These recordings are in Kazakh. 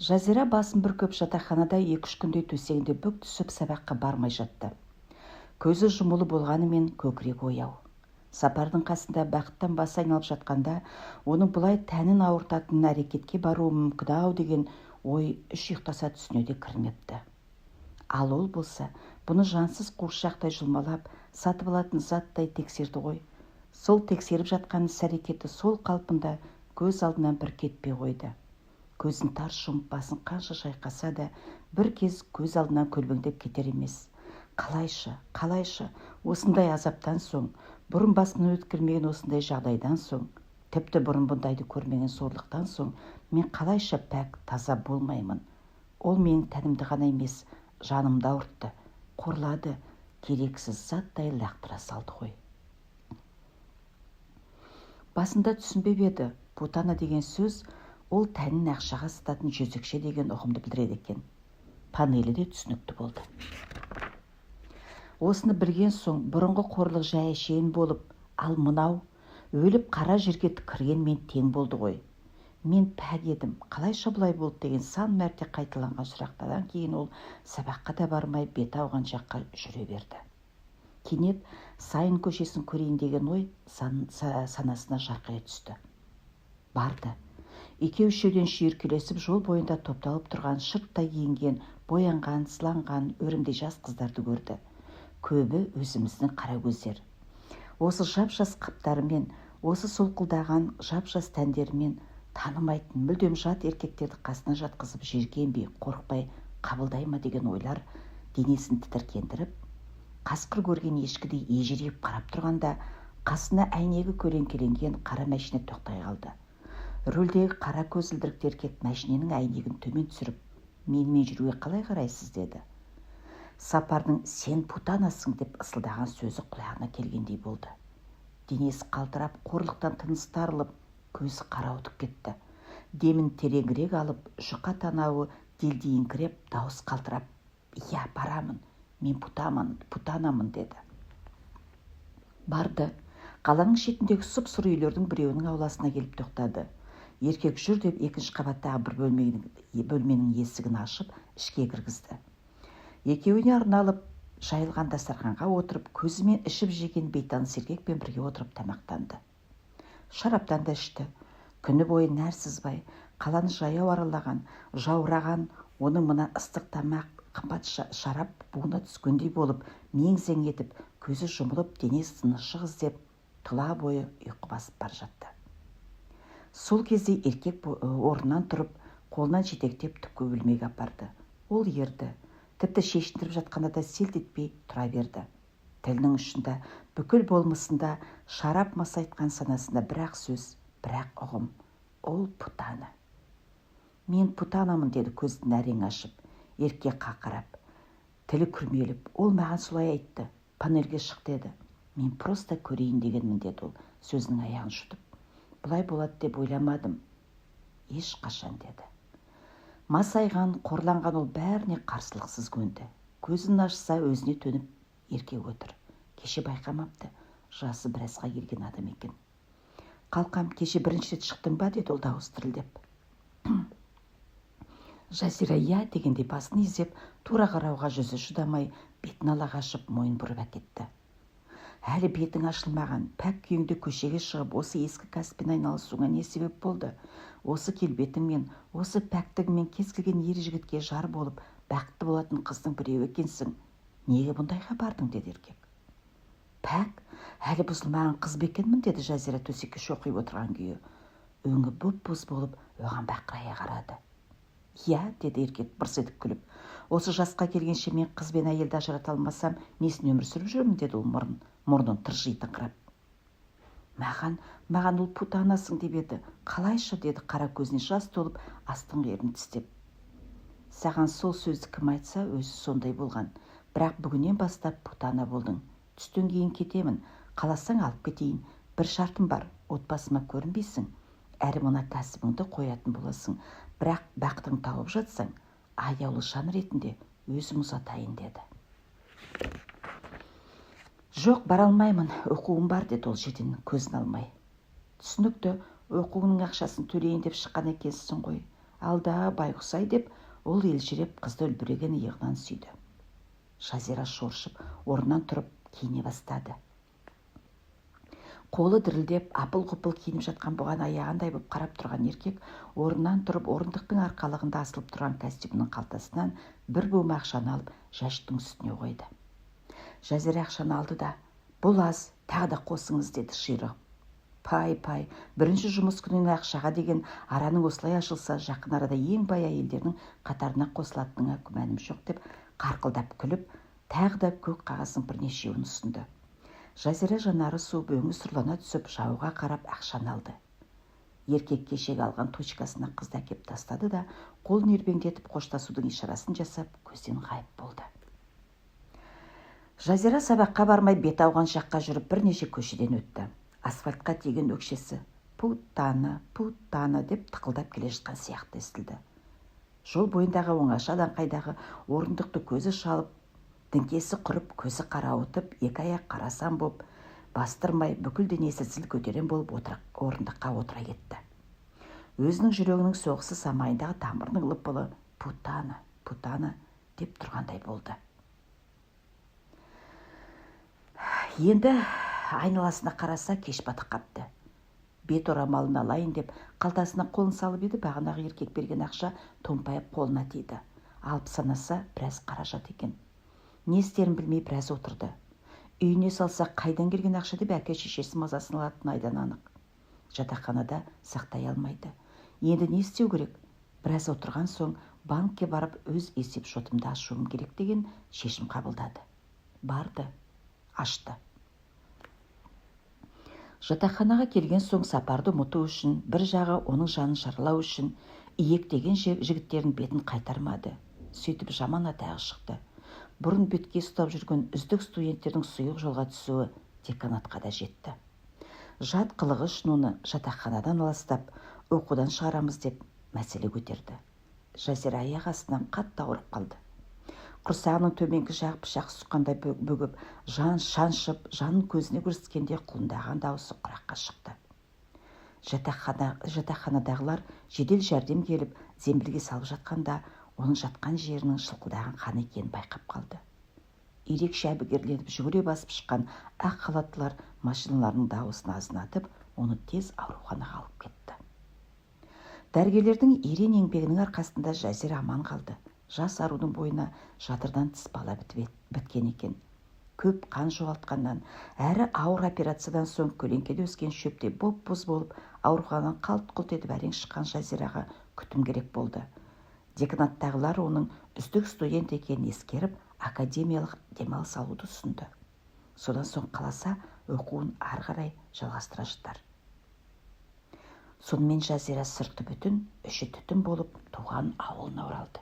Жазира басын бүркеп, жатақханада 2-3 күндей төсегінде бүк түсіп, сабаққа бармай жатты. Көзі жұмулы болғанымен, көкірегі ояу. Сапардың қасында бақыттан басы айналып жатқанда, оның бұлай тәнін ауыртатын әрекетке баруы мүмкін-ау деген ой үш ұйықтаса түсіне де кірмепті. Ал ол болса, бұны жансыз қуыршақтай жұлмалап, сатып алатын заттай тексерді ғой. Сол тексеріп жатқан іс-әрекеті сол қалпында көз алдынан бір кетпей қойды. Көзін тарс жұмып, басын қанша шайқаса да, бір кез көз алдынан көлбеңдеп кетер емес. Қалайша, қалайша осындай азаптан соң, бұрын басынан өткермеген осындай жағдайдан соң, тіпті бұрын бұндайды көрмеген сорлықтан соң мен қалайша пәк, таза болмаймын? Ол менің тәнімді ғана емес, жанымды ауыртты, қорлады, керексіз заттай лақтыра салды ғой. Басында түсінбеп еді, путана деген сөз ол тәнін ақшаға сататын жезөкше деген ұғымды білдіреді екен. Панелі де түсінікті болды. Осыны білген соң бұрынғы қорлық жай әшейін болып, ал мынау өліп қара жерге кіргенмен тең болды ғой. Мен пәк едім, қалайша бұлай болды деген сан мәрте қайталанған сұрақтардан кейін ол сабаққа да бармай, беті ауған жаққа жүре берді. Кенет Сайын көшесін көрейін деген ой санасына жарқырай түсті. Барды. Екеу-үшеуден шүйіркелесіп, жол бойында топталып тұрған шырттай киінген, боянған, сыланған өрімдей жас қыздарды көрді. Көбі өзіміздің қара көздер. Осы жап-жас қаптарымен, осы солқылдаған жап-жас тәндерімен танымайтын мүлдем жат еркектерді қасына жатқызып, жиіркенбей, қорықпай қабылдай ма деген ойлар денесін тітіркендіріп, қасқыр көрген ешкідей ежірейіп қарап тұрғанда, қасына әйнегі көлеңкеленген қара мәшине тоқтай қалды. Рөлдегі қара көзілдірікті еркек мәшиненің әйнегін төмен түсіріп, «Менімен жүруге қалай қарайсыз?» деді. Сапардың «Сен путанасың» деп ысылдаған сөзі құлағына келгендей болды. Денесі қалтырап, қорлықтан тынысы тарылып, көзі қарауытып кетті. Демін тереңірек алып, жұқа танауы делдиіңкіреп, дауыс қалтырап, «Иә, барамын, мен путанамын», деді. Барды. Қаланың шетіндегі сұп-сұр үйлердің біреуінің ауласына келіп тоқтады. Еркек жүр деп, екінші қабаттағы бір бөлменің есігін ашып, ішке кіргізді. Екеуіне арналып жайылған дастарханға отырып, көзімен ішіп жеген бейтаныс еркекпен бірге отырып тамақтанды. Шараптан да ішті. Күні бойы нәр сызбай, қаланы жаяу аралаған, жаураған оның мына ыстық тамақ, қымбат шарап буына түскендей болып, мең-зең етіп, көзі жұмылып, денесі тыныштық іздеп, тұла бойы ұйқы басып бара жатты. Сол кезде еркек орнынан тұрып, қолынан жетектеп түпкі бөлмеге апарды. Ол ерді. Тіпті шешіндіріп жатқанда да селт етпей тұра берді. Тілінің ұшында, бүкіл болмысында, шарап масайтқан санасында бір-ақ сөз, бір-ақ ұғым. Ол путана. «Мен путанамын», деді көзін әрең ашып, еркекке қарап. Тілі күрмеліп, «Ол маған солай айтты. Панельге шық деді. Мен просто көрейін дегенмін», деді ол сөзінің аяғын жұтып. «Бұлай болады деп ойламадым. Ешқашан», деді. Масайған, қорланған ол бәріне қарсылықсыз көнді. Көзін ашса, өзіне төніп еркек отыр. Кеше байқамапты, жасы біразға келген адам екен. «Қалқам, кеше бірінші рет шықтың ба?» деді ол дауыс дірілдеп. Жазира иә дегендей басын изеп, тура қарауға жүзі шыдамай, бетін ала қашып, мойын бұрып әкетті. «Әлі бетің ашылмаған, пәк күйіңде көшеге шығып, осы ескі кәсіппен айналысуыңа не себеп болды? Осы келбетіңмен, осы пәктігіңмен кез келген ер жігітке жар болып, бақытты болатын қыздың біреуі екенсің. Неге бұндайға бардың?» деді еркек. «Пәк, әлі бұзылмаған қыз ба екенмін?» деді Жазира төсекке шоқиып отырған күйі. Өңі бұп-бұз болып, оған бақырая қарады. «Иә», деді еркек мырс етіп күліп. «Осы жасқа келгенше мен қыз бен әйелді ажырата алмасам, несіне өмір сүріп жүрмін?» деді ол мұрнын тыржитыңқырап. Маған ол путанасың деп еді. Қалайша?» деді қара көзіне жас толып, астыңғы ернін тістеп. «Саған сол сөзді кім айтса, өзі сондай болған. Бірақ бүгіннен бастап путана болдың. Түстен кейін кетемін. Қаласаң, алып кетейін. Бір шартым бар: отбасыма көрінбейсің. Әрі мына кәсібіңді қоятын боласың. Бірақ бақытың тауып жатсаң, аяулы жан ретінде өзім ұзатайын», деді. «Жоқ, бара алмаймын, оқуым бар», деді ол жерден көзін алмай. «Түсінікті, оқуыңның ақшасын төлейін деп шыққан екенсің ғой. Алда, байғұс-ай, деп ол елжіреп қызды үлбіреген иығынан сүйді. Жазира шоршып, орнынан тұрып киіне бастады. Қолы дірілдеп, апыл-ғұпыл киініп жатқан бұған аяғандай боп қарап тұрған еркек орнынан тұрып, орындықтың арқалығында асылып тұрған костюмінің қалтасынан бір бума ақшаны алып, жәшіктің үстіне қойды. Жазира ақшаны алды да, «Бұл аз, тағы да қосыңыз», деді ширығып. Пай-пай, бірінші жұмыс күнінен ақшаға деген араның осылай ашылса, жақын арада ең бай әйелдердің қатарына қосылатыныңа күмәнім жоқ, деп қарқылдап күліп, тағы да көк қағаздың бірнешеуін ұсынды. Жазира жанары суып, өңі сұрлана түсіп, жауға қарап ақшаны алды. Еркек кешегі алған точкасына қызды әкеп тастады да, қолын ербеңдетіп қоштасудың ишарасын жасап, көзден ғайып болды. Жазира сабаққа бармай бет ауған жаққа жүріп бірнеше көшеден өтті. Асфальтқа тиген өкшесі «путана, путана» деп тықылдап келе жатқан сияқты естілді. Жол бойындағы оңаша алаңқайдағы орындықты көзі шалып, діңкесі құрып, көзі қарауытып, екі аяқ қарасан боп, бастырмай, бүкіл денесі зіл көтерем болып орындыққа отыра кетті. Өзінің жүрегінің соғысы самайындағы тамырының лыпылы «путана, путана» деп тұрғандай болды. Енді айналасына қараса, кеш батып қапты. Бет орамалын алайын деп қалтасына қолын салып еді, бағанағы еркек берген ақша томпайып қолына тиді. Алып санаса, біраз қаражат екен. Не істерін білмей біраз отырды. Үйіне салса, қайдан келген ақша деп әке шешесі мазасын алатын айдан анық. Жатақханада сақтай алмайды. Енді не істеу керек? Біраз отырған соң банкке барып өз есеп шотымды ашуым керек деген шешім қабылдады. Барды, ашты. Жатақханаға келген соң сапарды ұмыту үшін, бір жағы оның жанын жаралау үшін иектеген жігіттердің бетін қайтармады. Сөйтіп жаман атағы шықты. Бұрын бетке ұстап жүрген үздік студенттердің сұйық жолға түсуі деканатқа да жетті. Жат қылығы үшін оны жатақханадан аластап, оқудан шығарамыз деп мәселе көтерді. Жазира аяқ астынан қатты ауырып қалды. Құрсағының төменгі жағы пышақ сұққандай бүгіп, жан шаншып, жанын көзіне көрсеткенде құлындаған дауысы құраққа шықты. Жатақханадағылар жедел жәрдем келіп, зембілге салып жатқанда, оның жатқан жерінің шылқылдаған қан екенін байқап қалды. Ерекше әбігерленіп жүгіре басып шыққан ақ халаттылар машиналарының дауысын азынатып, оны тез ауруханаға алып кетті. Дәрігерлердің ерен еңбегінің арқасында Жазира аман қалды. Жас арудың бойына жатырдан тыс бала біткен екен. Көп қан жоғалтқаннан, әрі ауыр операциядан соң көлеңкеде өскен шөптей боп-боз болып, ауруханадан қалт-құлт етіп әрең шыққан Жазираға күтім керек болды. Деканаттағылар оның үздік студент екенін ескеріп, академиялық демалыс алуды ұсынды. Содан соң қаласа оқуын ары қарай жалғастыра жатар. Сонымен Жазира сырты бүтін, іші түтін болып туған ауылына оралды.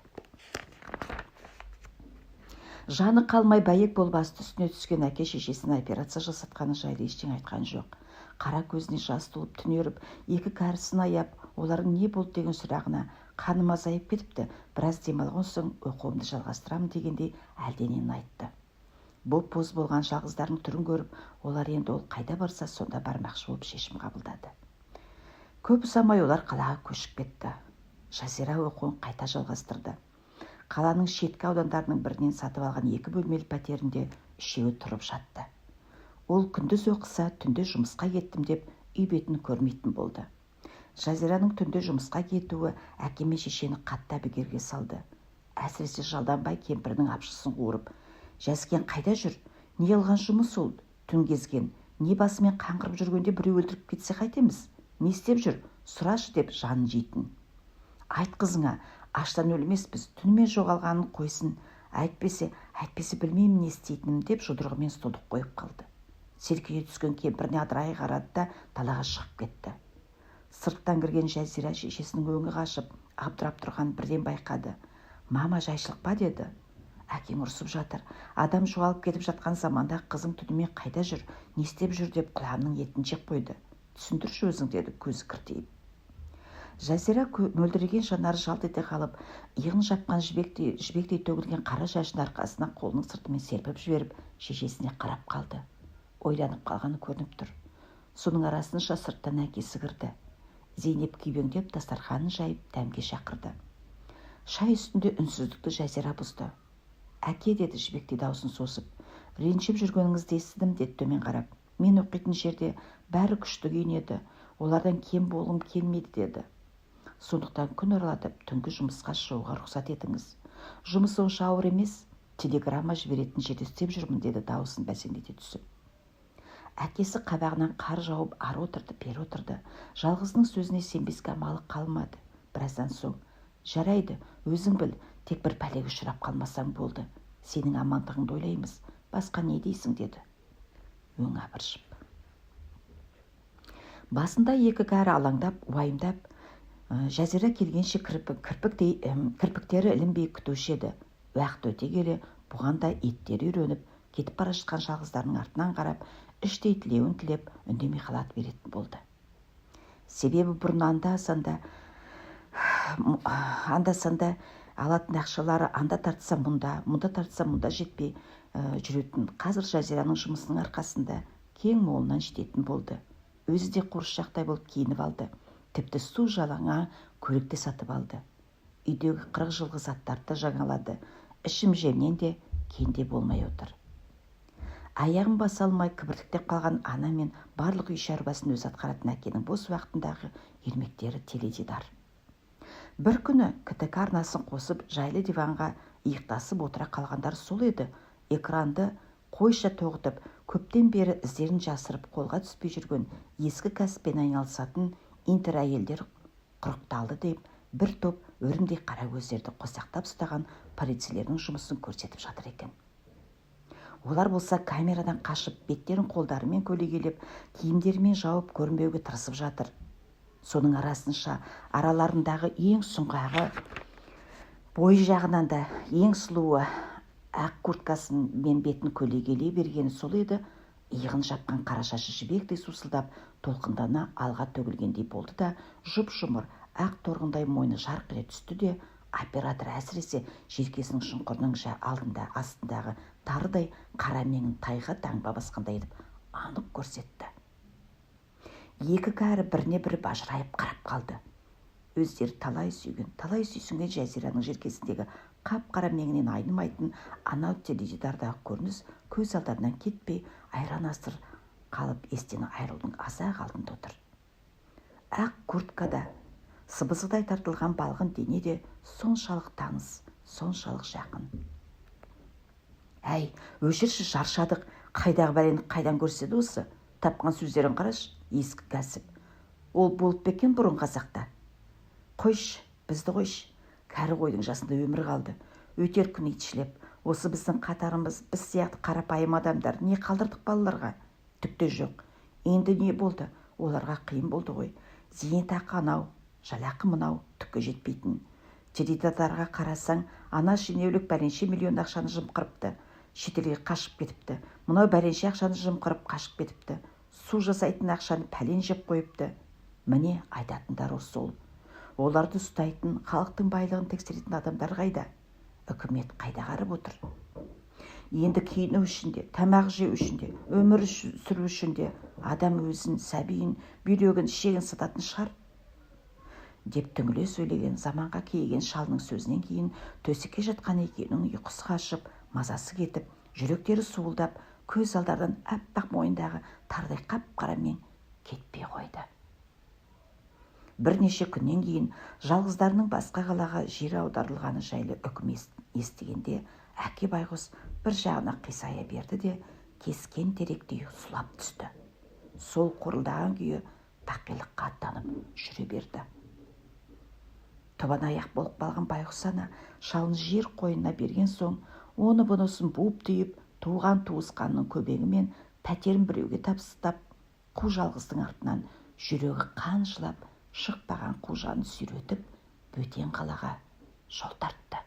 Жаны қалмай бәйек болып асты үстіне түскен әке шешесіне операция жасатқаны жайлы ештеңе айтқан жоқ. Қара көзіне жас толып түнеріп, екі кәрісін аяп, олардың не болды деген сұрағына қаным азайып кетіпті, біраз демалған соң оқуымды жалғастырамын дегендей әлденені айтты. Боп-боз болған жалғыздардың түрін көріп, олар енді ол қайда барса сонда бармақшы болып шешім қабылдады. Көп ұзамай олар қалаға көшіп кетті. Жазира оқуын қайта жалғастырды. Қаланың шеткі аудандарының бірінен сатып алған екі бөлмелі пәтерінде үшеуі тұрып жатты. Ол күндіз оқыса, түнде жұмысқа кеттім деп үй бетін көрмейтін болды. Жазираның түнде жұмысқа кетуі әке мен шешені қатты әбігерге салды. Әсіресе Жалданбай кемпірінің апшысын қуырып, «Жәскен қайда жүр? Не қылған жұмыс ол? Түн кезген, не басымен қаңғырып жүргенде біреу өлтіріп кетсе қайтеміз? Не істеп жүр? Сұрашы» деп жанын жейтін. «Айт қызыңа, аштан өлмеспіз, түнімен жоғалғанын қойсын, әйтпесе, әйтпесе білмеймін не істейтінім» деп жұдырығымен столды қойып қалды. Селкейе түскен кемпіріне адырай қарады да далаға шығып кетті. Сырттан кірген Жазира шешесінің өңі қашып, абдырап тұрғанын бірден байқады. «Мама, жайшылық па?» деді. «Әкең ұрсып жатыр. Адам жоғалып кетіп жатқан заманда қызың түнімен қайда жүр, не істеп жүр деп құлағымның етін жеп қойды. Түсіндірші өзің» деді көзі кіртиіп. Жазира мөлдіреген жанары жалт ете қалып, иығын жапқан жібектей төгілген қара шашын арқасына қолының сыртымен серпіп жіберіп, шешесіне қарап қалды. Ойланып қалғаны көрініп тұр. Соның арасынша сырттан әкесі кірді. Зейнеп күйбеңдеп дастарханын жайып дәмге шақырды. Шай үстінде үнсіздікті Жазира бұзды. «Әке», – деді жібектей даусын созып. «Ренжіп жүргеніңізді естідім», – деді төмен қарап. «Мен оқитын жерде бәрі күшті киінеді, олардан кем болғым келмейді», – деді. «Сондықтан күн аралатып түнгі жұмысқа шығуға рұқсат етіңіз. Жұмыс онша ауыр емес, телеграмма жіберетін жерде істеп жүрмін», – деді дауысын бәсеңдете түсіп. Әкесі қабағынан қар жауып ары отырды, бері отырды. Жалғызының сөзіне сенбеске амалы қалмады. Біраздан соң: «Жарайды, өзің біл, тек бір пәлеге ұшырап қалмасаң болды. Сенің амандығыңды ойлаймыз, басқа не дейсің?» – деді өңі абыржып. Басында екі кәрі алаңдап, уайымдап, Жазира келгенше кірпіктері ілінбей күтуші еді. Уақыт өте келе бұған да еттері үйреніп, кетіп бара жатқан жалғыздарының артынан қарап, іштей тілеуін тілеп, үндемей қала беретін болды. Себебі бұрын анда-санда алатын ақшалары анда тартса мұнда, мұнда тартса мұнда жетпей жүретін. Қазір Жазираның жұмысының арқасында кең молынан жететін болды. Өзі де қуыршақтай болып киініп алды. Тіпті су жалаңа көлік те сатып алды. Үйдегі 40 жылғы заттарды жаңалады. Ішім-жемнен де кенде болмай отыр. Аяғын баса алмай кібіртіктеп қалған ана мен барлық үй шаруасын өзі атқаратын әкенің бос уақытындағы ермектері теледидар. Бір күні КТК арнасын қосып, жайлы диванға иықтасып отыра қалғандар сол еді, экранды қойша тоғытып, көптен бері іздерін жасырып қолға түспей жүрген ескі кәсіппен айналысатын интер әйелдер құрықталды деп бір топ өрімдей қара көздерді қосақтап ұстаған полицейлердің жұмысын көрсетіп жатыр екен. Олар болса камерадан қашып, беттерін қолдарымен көлегейлеп, киімдерімен жауып көрінбеуге тырысып жатыр. Соның арасынша араларындағы ең сұңғағы, бой жағынан да ең сұлуы ақ курткасымен бетін көлегейлей бергені сол еді, иығын жапқан қара шашы жібектей сусылдап, толқындана алға төгілгендей болды да, жұп-жұмыр ақ торғындай мойны жарқ ете түсті де, оператор әсіресе желкесінің шұңқырының алдында астындағы тарыдай қара меңін тайға таңба басқандай етіп анық көрсетті. Екі кәрі біріне бірі бажырайып қарап қалды. Өздері талай сүйген, талай сүйсінген Жазираның желкесіндегі қап-қара меңінен айнымайтын анау теледидардағы көрініс көз алдарынан кетпей, айран асыр қалып естен айырылудың аз-ақ алдында отыр. Ақ курткада сыбызғыдай тартылған балғын дене де соншалық таныс, соншалық жақын. «Әй, өшірші, шаршадық, қайдағы бәлені қайдан көрседі осы? Тапқан сөздерін қарашы, ескі кәсіп. Ол болып па екен бұрын қазақта? Қойшы, бізді қойшы, кәрі қойдың жасында өмір қалды. Өтер күн итшілеп, осы біздің қатарымыз, біз сияқты қарапайым адамдар не қалдырдық балаларға? Түк те жоқ. Енді не болды? Оларға қиын болды ғой. Зейнетақы анау, жалақы мынау, түкке жетпейтін. Теледидарға қарасаң, ана шенеунік бәленше миллион ақшаны жымқырыпты, шетелге қашып кетіпті. Мынау бәленше ақшаны жымқырып қашып кетіпті. Су жасайтын ақшаны пәлен жеп қойыпты. Міне айтатындары сол. Оларды ұстайтын, халықтың байлығын тексеретін адамдар қайда? Үкімет қайда қарап отыр? Енді киіну үшін де, тамақ жеу үшін де, өмір сүру үшін де адам өзін, сәбиін, бүйрегін, ішегін сататын шығар», деп түңіле сөйлеген заманға кейіген шалының сөзінен кейін төсекке жатқан екеуінің ұйқысы қашып, мазасы кетіп, жүректері суылдап, көз алдарынан аппақ мойындағы тардай қап-қара мең кетпей қойды. Бірнеше күннен кейін жалғыздарының басқа қалаға жер аударылғаны жайлы үкім естігенде әке байғұс бір жағына қисая берді де, кескен теректей сұлап түсті. Сол қорылдаған күйі бақилыққа аттанып жүре берді. Тобан аяқ болып қалған байғұс ана шалын жер қойнына берген соң, оны бұнысын буып түйіп, туған туысқанның көмегімен пәтерін біреуге табыстап, қу жалғыздың артынан жүрегі қан жылап шықпаған қу жанын сүйретіп, бөтен қалаға жол тартты.